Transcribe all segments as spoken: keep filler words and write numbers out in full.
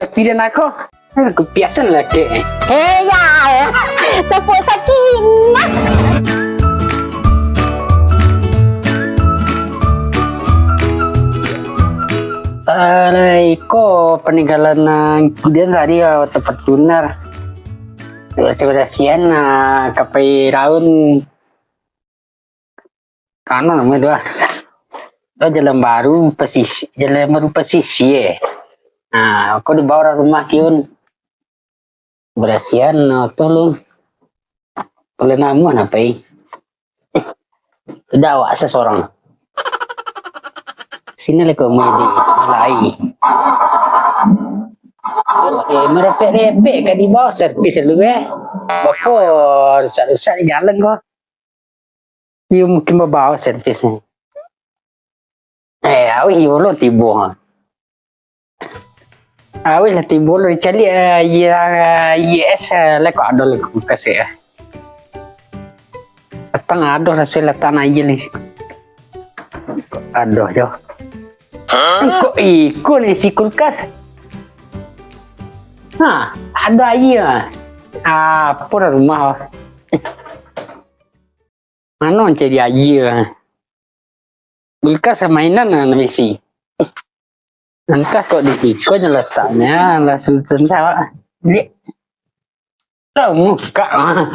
Tapi dan aku, aku piasan lah, Dek. Hei, ya. Tepuk Sakinah. Alah, iko paninggalan nan kudian tadi, ah, tempat tunar. Barasian-barasian, ah, kapai raun. Anu namo tu ah. Tu jalan baru pasisi-, jalan baru pasisia, eh. Nah, ko di bawah rumah kiun. Barasian, no, tu lu. Kalau namo napa, eh? Udah awak sesorang. Sini lah kau mau di lai. Eh, merepek-repek ka di bawah servis lu, eh. Bapa, rusak-rusak di jalan kau. Iyo mungkin babawa servisnyo. Eh, awih iyo lo tibo. Awih lah tibo lo dicaliak, eh, iya, iya es, eh, lah kok ado lah kulkas, eh. Patang ado raso latakan aia ni. Kok ado jo. Kok iko ni isi kulkas? Ha, ado aia. Apo dah rumah. Mano cari aia? Kulkas mainan nan bisi. Antah kok di siko nyo lataknyo, lah susun awak. Dek. Tahu muka ah.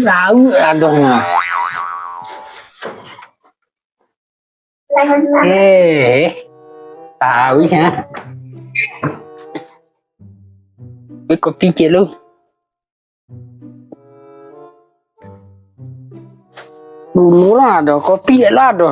Tahu adoh. Eh, tahu sih. Tapi kopi cek lu. Dulu lah ado, kopi lah ado.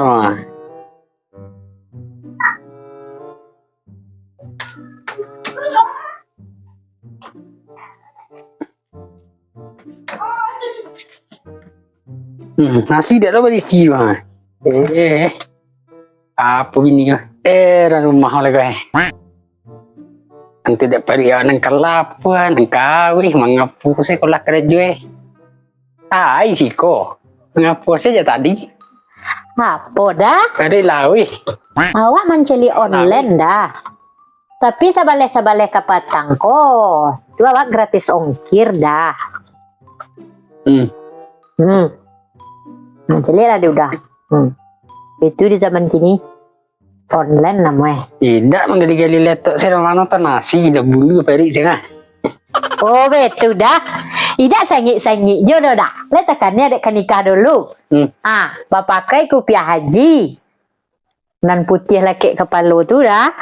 Hmm, nasi dak ado barisi mah. Eh, apo bini ko? Eh, dalam rumah oleh ko, eh. Nanti dak pariak nan kalapuan, nan kawih, mangapo sekolah karajo, eh. Ai siko, mangapo saja tadi? Apo dah? Tadi lawih. Awak mancaliak online dah. Tapi sabaleh-sabaleh ka patang ko, tu awak gratis ongkir dah. Hmm. Hmm. Nah, caliak lah dia udah. Hmm. Itu di zaman kini, online lah, mueh. Indak manggali-gali laptop, saya mano tu nasi, dah bulu parik sangah. Oh, betul dah. Idak sangik-sangik jo doh dah. Lah takani adek ka nikah dulu. Hmm. Ah, bapakai kupiah haji. Nan putiah lakek kapalo tu dah.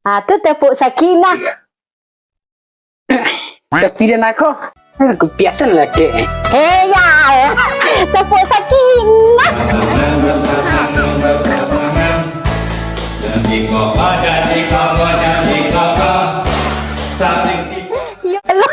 Ah, tu tepuk Sakinah. Tapi dan aku, aku piasan lakek. Hei, ya. Tepuk Sakinah. Ya Allah.